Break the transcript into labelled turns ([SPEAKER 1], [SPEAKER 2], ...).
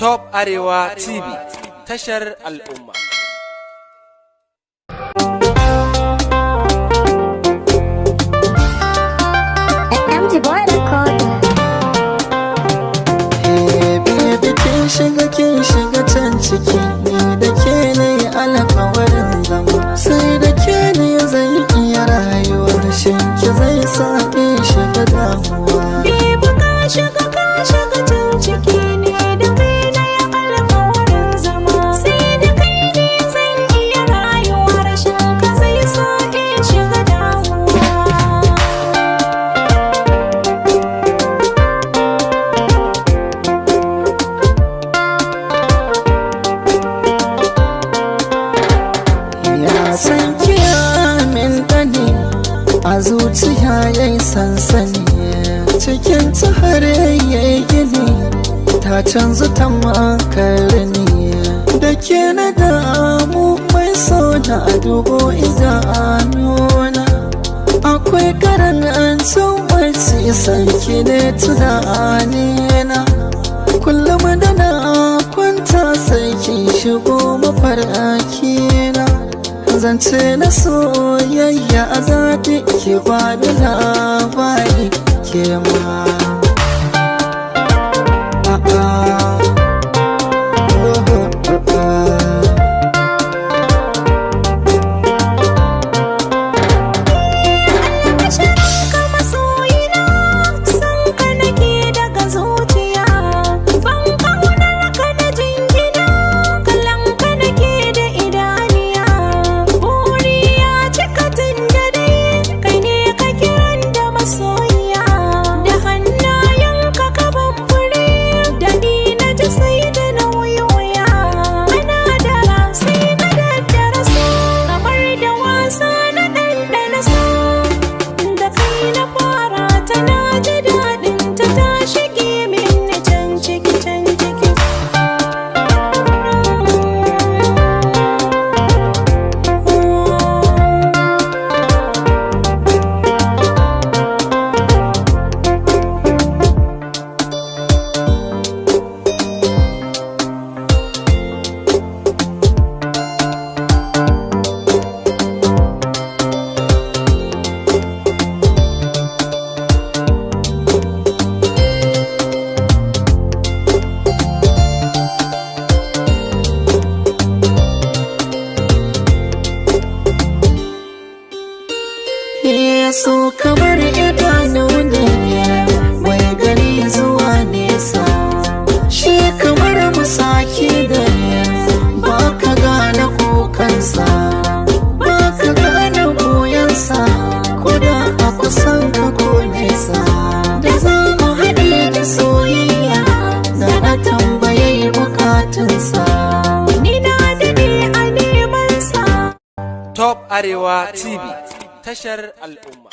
[SPEAKER 1] Top Arewa TV, tashar al'umma.
[SPEAKER 2] MG Boy Recorder.
[SPEAKER 3] Hey baby, kin shiga can ciki, ni da ke ne alkawarin zama, sai da ke ne zai iya rayuwa, rashin ki zai sa in shiga damuwa.
[SPEAKER 4] Baby, ka shiga can ciki, ne da kai na ya alkawarin zama. Sai da kai ne zan iya rayuwa, rashin ka zai sa in shiga damuwa.
[SPEAKER 3] Ya san kiya min dani a zuciya, yayi sansani cikin har yayi gini, ta canza ta makarni da ke na damu, mai so na dubo idanuna, akwai karancin wacce sanki ne tunanina. Kullum da na kwanta sai kin shigo mafarkina, zance na soyayya a zafi ke ba da labari ke ma. Ah, ah. Oh, oh, oh.
[SPEAKER 4] Ka masoyina, san ka nake daga zuciya, ban kaunar ka na jingina, kallon ka nake da idaniya, buri ya cika tun da dai kai ne ka kiran da masoyiya, da hannayen ka ka ban fure da ni na ji sai da na waiwaya, ana dara sai na daddara so, kamar da wasa na ɗanɗana so, da kai na fara ta na ji daɗin ta, ta shige min na can ciki, can ciki.
[SPEAKER 3] So kamar idanu ne mai gani zuwa nesa, shi kamar musaki da ba ka gane kukansa, ba ka gane goyonsa, ko da a kusan ka ko nesa. Da za mu haɗe da soyayya da na tambaye bukatunsa.
[SPEAKER 4] Ni na daɗe a neman sa.
[SPEAKER 1] Top Arewa TV, tashar al'umma.